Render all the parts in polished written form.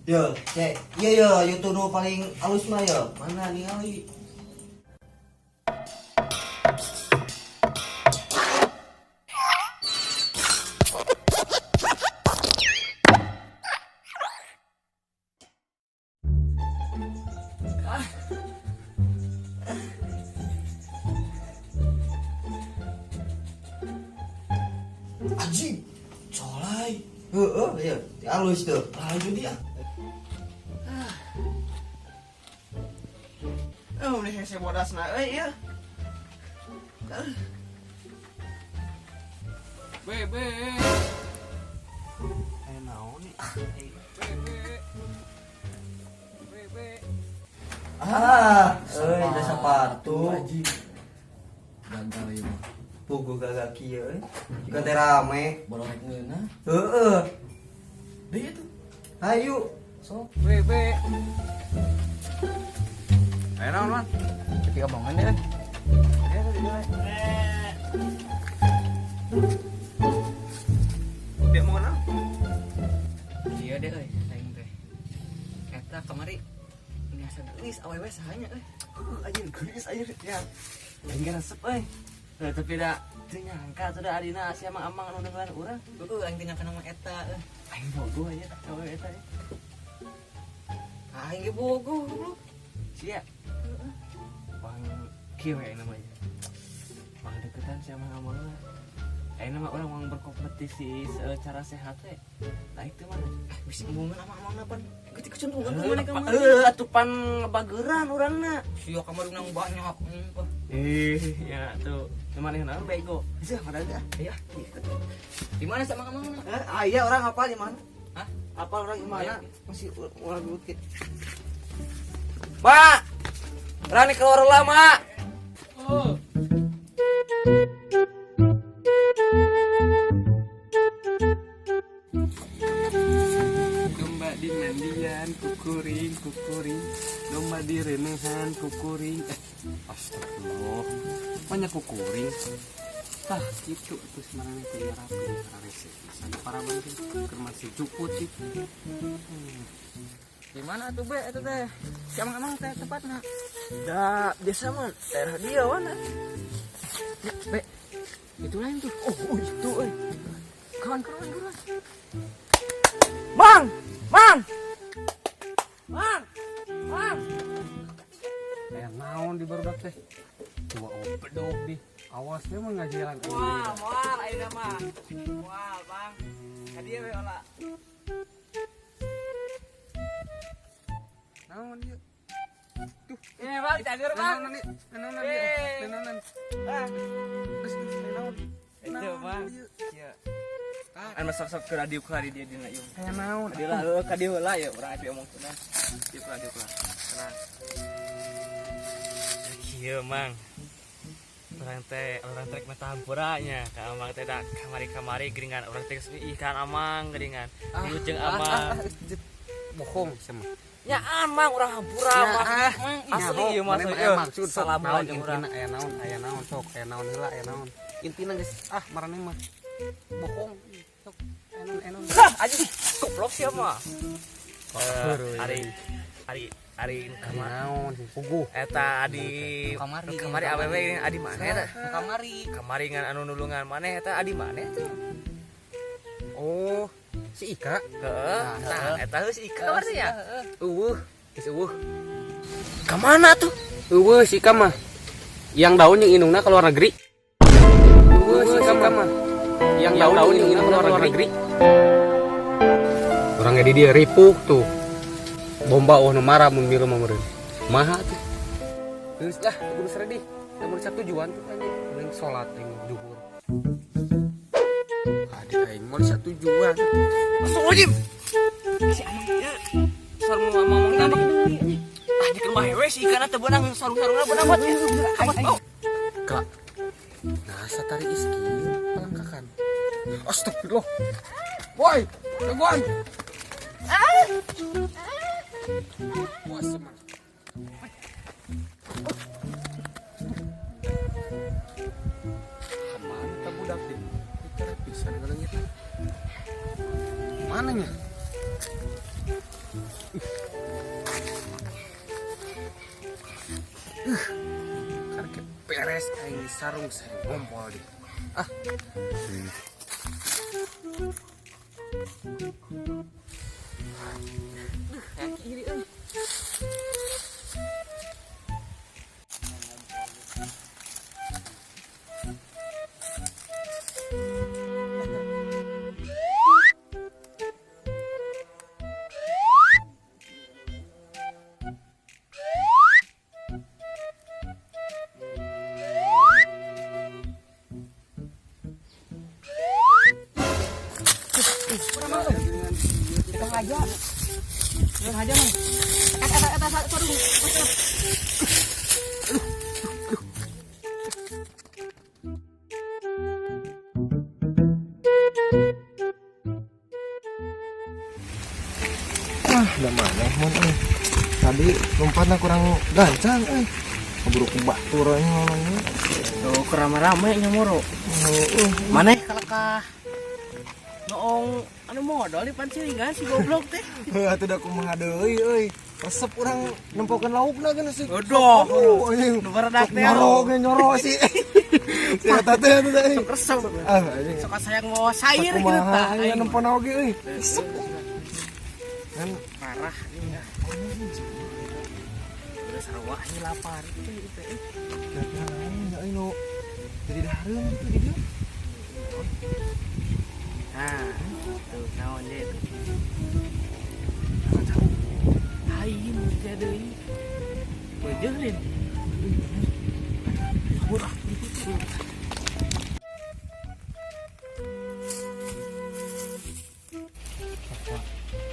Yo, cek. Iya yo, YouTube nu paling alus mah yo. Mana ningali? Anjing, colai. Heeh, iya, alus tuh. Lanjut dia. Oh, ini hese bodasna euy ieu. Bebe. Eh naon nih? Bebe. Bebe. Ah, euy, da sepatu. Anjing. Gagal ieu mah. Pugu gagal kieu euy. Jika teh rame. Bororek ngeunah. Heeh. Deui itu. Hayu. Sok. Bebe. Ayo naon, Man? Ketika omongan deh. Eh, tadi dia. Dia mau naon? Iya deh euy, aing teh. Eta kamari biasa geulis awewe sahanya euy. Anjing geulis anjing ya. Aing ge resep euy. Tapi da teu nyangka tuh da adina sia mah amang anu dengeran urang. Heeh, aing teh nyangka nama eta euy. Aing bogoh aya awewe eta. Aing ge bogoh goblok. Sia. Pang kieu we namanya. Pang deketan sia mah amang mah. Aing mah urang mau berkompetisi secara sehat we. Naik teu mana? Bisi embungan amang-amangna pan. Ketik kecundungan tuh mana kamari. Heuh, atuh pan bageran urangna. Sia kamari nang banyak. Ya tuh. Cuman yang naon bego. Sia mana aja. Iya. Di mana sama amang-amangna? Ah, iya orang hafal di mana? Hah? Hafal orang di mana? Ayo. Masih ulah dulu ki. Mak. Rani keluar lah, Mak. Oh. Domba di mandian kukuring kukuring, domba di renehan kukuring. Astagfirullah, banyak kukuring. Tah gitu terus marane teh rapi rese. Para banting keur masih juput sih. Di mana tuh be eta teh? Si amang-amang teh tempatna. Da, biasa mah daerah dia mana? Ya, be. Itu lain tuh. Oh, itu euy. Kawan kawan kawan. Mang, Mang. Mang. Mang. Aya naon di barudak teh? Coba oh bedog di. Awas we mah ngajalan Wah, moal ayeuna mah. Moal, Bang. Ka dieu we olah. Naon ieu? Tuh. Ini Bang, cager Bang. Naonan ieu? Naonan ieu? Naonan. Ah, Geus geus naon? itu Bang. Iya. Anu sok-sok ke radio ke dia dina ieu. Aya naon? Dia lah, heuh ka dieu heula ya, urang aya omong cenah. Dieu ka dieu lah. Tenang. Kieu, Mang. Urang teh urang trek mata hampura nya ka amang teh da kamari-kamari geuningan urang teh geus ih kan amang geuningan. Dulu jeung amang. Bohong sama. Nya amang urang hampura Ya, mah. ah, Asli ieu mah aya maksud sok salam naon jeung urang. intina aya naon aya naon sok aya naon heula aya naon. Intina geus ah marane mah bohong sok aya naon aya naon. Hah, anjing goblok sia mah. Ari ari ari Ari kamar naon sih puguh. eta adi Kamari. kamari awewe adi maneh eta. Kamari. Kamari ngan anu nulungan maneh eta adi maneh eta. Oh, si Ika. Heeh, nah eta heuh si Ika berarti ya. Eueuh, geus eueuh. Ka mana tuh? Eueuh si Ika mah. Yang daun yang indungna ke luar negeri. Eueuh si Ika mah. Yang daun yang indungna ke luar negeri. Urang ge di dieu ripuh tuh. Bomba oh nu marah mun milu mah meureun. Maha tuh. Geus lah, kudu ready. Da mun tujuan tuh anjing. Mending salat aing zuhur. Adik aing mau tujuan. Astagfirullahaladzim. Si amang ieu sarung ngomong tadi. Ah, di rumah hewe si Ika teh beunang sarung-sarungna beunang buat. Oh. Kak. Nah, satari iski palangkakan. Astagfirullah. Woi, tungguan. Wah, semar. Kemana tak budak deh? Bicara pisan ngalengit. Mana nya? Beres aing di sarung saya ngompol di. Ah. Kaki ini euy. Setengah aja, Mang. Eta eta eta sarung. Ah, da maneh mun euy. Tadi lompatna kurang gancang euy. Keburu ku batur anjing ngomongnya. Tuh kerame-rame nya moro. Heeh. Maneh kalakah noong anu modal di pancilingan si goblok teh. Heuh atuh da kumaha deui euy. Resep urang nempokeun laukna geus sih. Aduh. Aduh, anjing. Nu baredak teh. Nyoro ge nyoro sih. Si eta teh atuh teh. Sok resep. Ah, anjing. Sok sayang mau sayur gitu Kumaha tah. anjing nempon oge euy. Resep. Kan Parah ini ya. Udah sarua ini lapar itu itu. kira-kira naon ya euy nu jadi dahareun gitu di dieu. Nah, tuh naon deh tuh. Aing teh deui. Beujeun lin. Murah.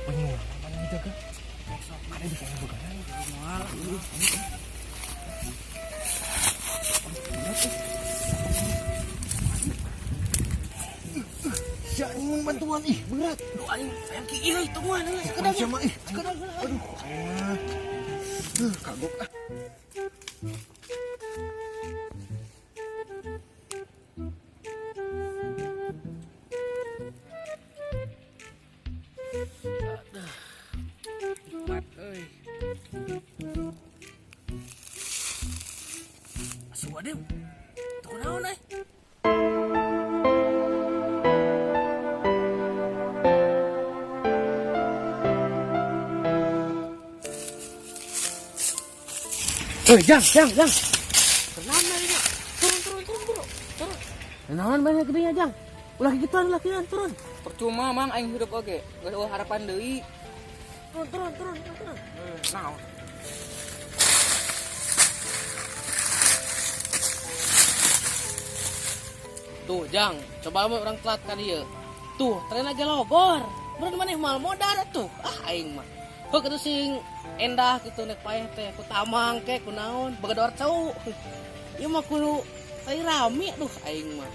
Penyu mana dijaga? Ada di sana beganan. Ya anjing bantuan ih berat. Duh aing sayang ki ieu tungguan euy sakedap. Siapa ih? Aduh, aing mah. Kagok ah. Nikmat euy. Asuh aduh. Tuh naon euy? Hei, jang, jang, jang. Kenaon mana Turun, turun, turun, turun. Turun. Kenaon mana gedenya, jang? Ulah gituan, ulah gituan, turun. Percuma mang aing hidup oge. Geus eueuh harapan deui. Turun, turun, turun, turun. Naon? Tuh, Jang, coba mau orang telat kan ieu. Tuh, tren aja logor. Bener maneh mal modar tuh. Ah, aing mah. Heuh kitu sing endah gitu nek paeh teh ku tamang ke ku naon, begador cau. Ieu mah kudu tai rame duh aing mah.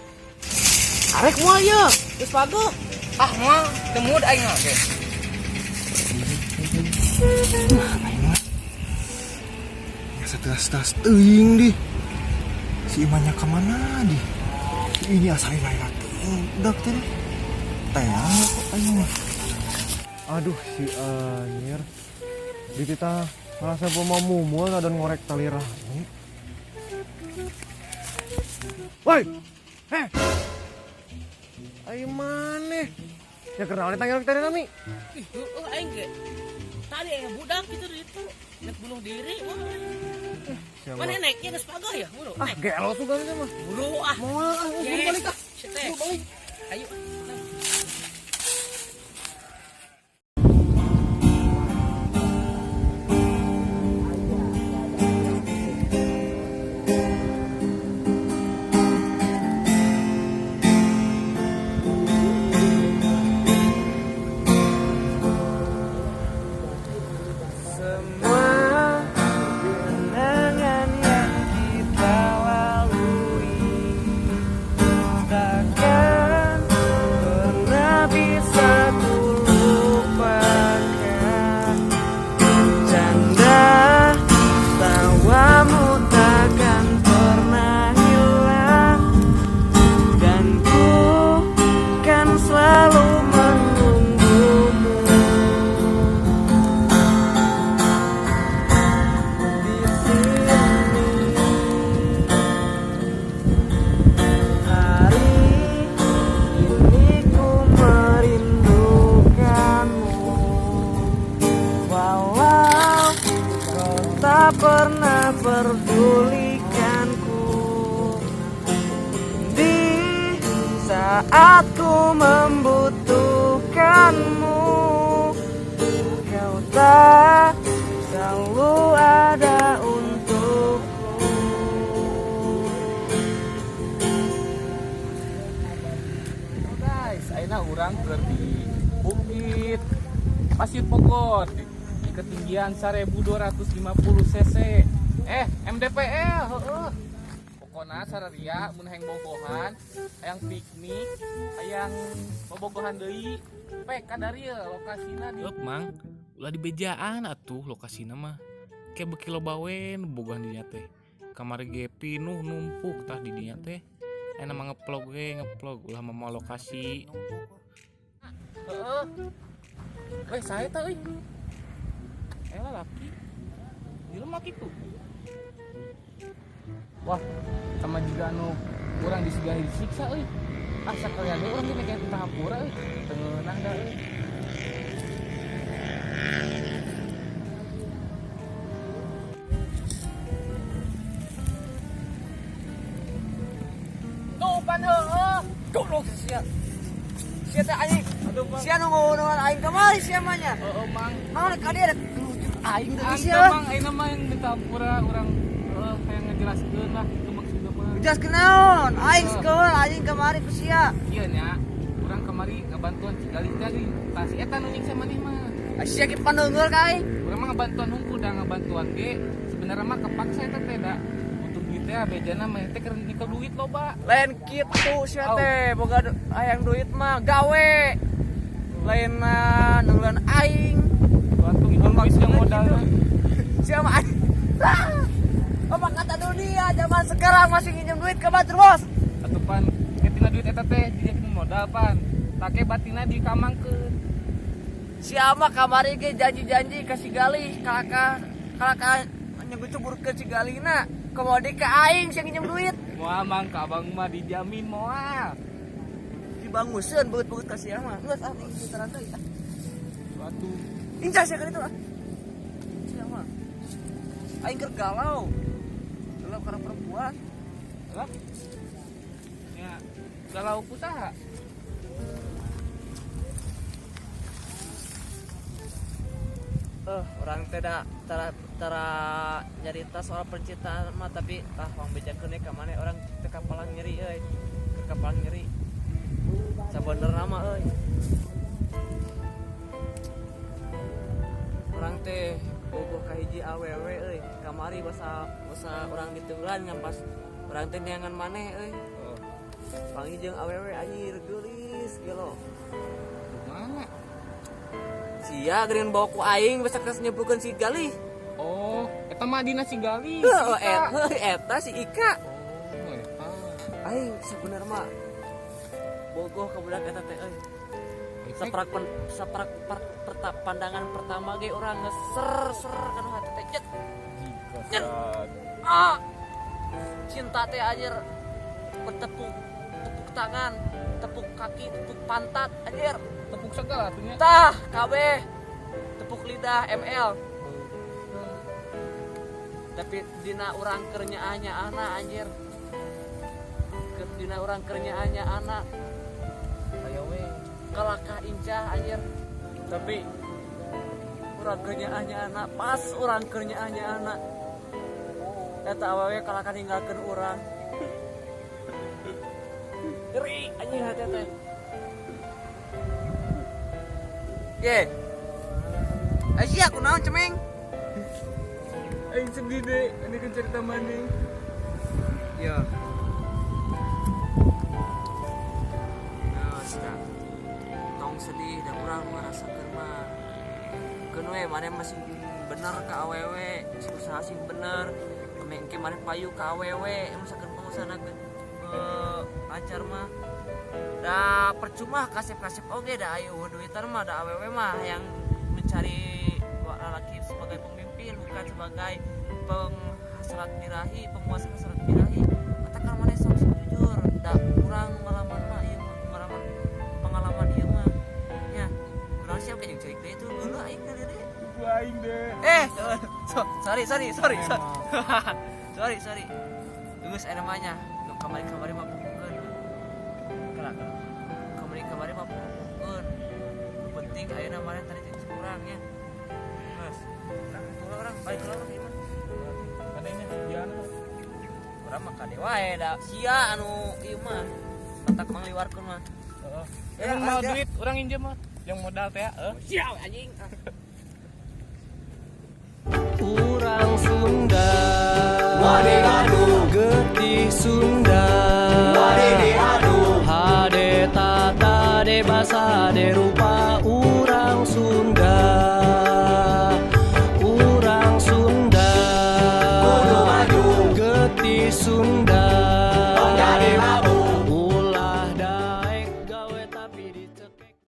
Arek moal ieu, geus pageuh. Ah moal teu mood aing mah oge. Ya setelas-telas teuing di. Si Imannya kemana di? Ini asal lain teuing udah teh. Teh kok aing mah. Aduh si anjir. Di kita ngerasa mau mumul dan ngorek tali rame. Woi. Heh. Ayo maneh? Ya kenapa ditanggal tali rame? Ih, heueuh aing ge. Tadi aya budak gitu di itu nek bunuh diri wah. Siapa? Mana naiknya geus pageuh ya, buru. Ah, Naik. gelo tuh kan mah. Buru ah. Moal ah, buru balik ah. Si teh. Buru balik. Ayo. Semua kenangan yang kita lalui takkan tak pernah pedulikanku di saat ku membutuhkanmu. Kau tak selalu ada untukku. Guys, ayeuna urang keur di Bukit Pasir Bogor di ketinggian 1250 cc. MDPL, heeh. Pokona sararia mun hayang bobogohan, hayang piknik, hayang bobogohan deui, pek kadarieu lokasina di. Eup, Mang, ulah dibejaan atuh lokasina mah. Ke beuki loba we nu bobogohan di dinya teh. Kamari ge pinuh numpuk tah di dinya teh. Ayeuna mah ngevlog we, ngevlog ulah mamawa lokasi. Heeh. Weh, saha eta euy? Elah laki. Jelema kitu. Wah, sama juga anu urang disigahi disiksa euy. Ah, sakalian we urang teh kayak teu hampura euy. Teu ngeunah da euy. Tuh pan heueuh. Goblok sia. Sia teh anjing. Sia nu ngeunahan aing kamari sia mah nya. Heeh, Mang. Naon ka dieu lucu aing teh sia. Anta Mang, ayeuna mah yang minta hampura urang heueuh hayang ngajelaskeun lah kitu maksudna mah. Jelaskeun naon? Aing sekolah anjing kamari ku sia. Ieu nya, urang kamari ngabantuan si Galih tadi. Tah si eta nu nyiksa maneh mah. Ah, sia ge paneunggeul ka aing. Urang mah ngabantuan hungkul da ngabantuan ge sebenarnya mah kepaksa eta teh da. Butuh duit teh bejana mah teh keur nyekel duit loba. Lain kitu sia teh, boga hayang duit mah gawe. Lain nungguan aing. Suatu nginjem duit yang modalna. Sia mah aing. Apa kata dunia zaman sekarang masih nginjem duit ke batur bos. Atuh pan, ge tina duit eta teh dijadikeun modal pan. Take batina dikamangkeun. Sia mah kamari ge janji-janji ka si Galih, kalaka kalaka nyugur-cuburkeun si Galihna. Komodi ka aing sia nginjem duit. Moal Mang, ka abang mah dijamin moal. Dibanguseun beut-beut ka sia mah. Geus ah ing deui ah. Suatu Incah sia ka ditu ah. Sia mah. Aing keur galau. Galau karena perempuan. Lah. Ya, galau ku saha? Orang teh da tara nyarita soal percintaan mah tapi tah wang bejakeun ka maneh orang teu kapalang nyeri euy. Keur kapalang nyeri. Sabenerna mah euy. Urang teh bogoh ka hiji awewe euy. Kamari basa urang ditunggulan ngan pas urang teh neangan maneh euy. Panggih jeung awewe anjir geulis gelo. Kumaha? Sia geuning bawa ku aing basa geus nyebrukeun si Galih. Oh, eta mah dina si Galih. Heuh, Si Ika. eta si Ika. Oh, eta. Aing sebenarnya mah bogoh ka budak eta teh euy. Efek. Saprak saprak pandangan pertama ge urang ngeser-ser kana hati teh. Jet. Jet. Ah. Cinta teh anjir bertepuk tepuk tangan, tepuk kaki, tepuk pantat anjir. Tepuk segala atuh nya. Tah, kabeh. Tepuk lidah ML. Tapi dina urang keur nyaah-nyaahna anjir. Keur dina urang keur nyaah-nyaahna. Aya we. Kalakah incah anjir. Tapi urang keur nyaah-nyaahna, pas urang keur nyaah-nyaahna. Eta awewe kalakah ninggalkeun urang. Ngeri anjing hati teh. Ye. Sia kunaon cemeng? Aing sedih deh, ini kan cerita maneh. Ya. Nah, sudah. Tong sedih da urang ngarasakeun mah. Keun we maneh masih bener ka awewe, usaha sing bener. Ame engke maneh payu ka awewe, misalkan pengusahana lancar mah. Da percuma kasep-kasep oge da ayo duitan mah da awewe mah yang mencari lelaki sebagai pemimpin bukan sebagai penghasrat birahi, pemuas hasrat birahi. Katakan maneh sok jujur, da kurang pengalaman mah ieu mah pengalaman ieu mah. Nya, kurang siap kayak cek deui itu dulu aing ka diri. Ku aing deh. So, sorry, sorry, sorry, sorry. Sorry, sorry. Geus aya namanya. Nu kamari-kamari mah pugukeun. Kelak. Kamari-kamari mah pugukeun. Nu penting ayeuna maneh tadi jeung urang nya. Geus. Urang urang balik heula urang ieu mah. Kadenya jalan. Urang mah kade wae da sia anu ieu mah. Otak mangliwarkeun mah. Heeh. Emang mau duit urang injem mah. Yang modal teh heeh. Sia anjing. Urang Sunda Getih Sunda Hade tata de basa de rupa urang Sunda. Urang Sunda Getih Sunda.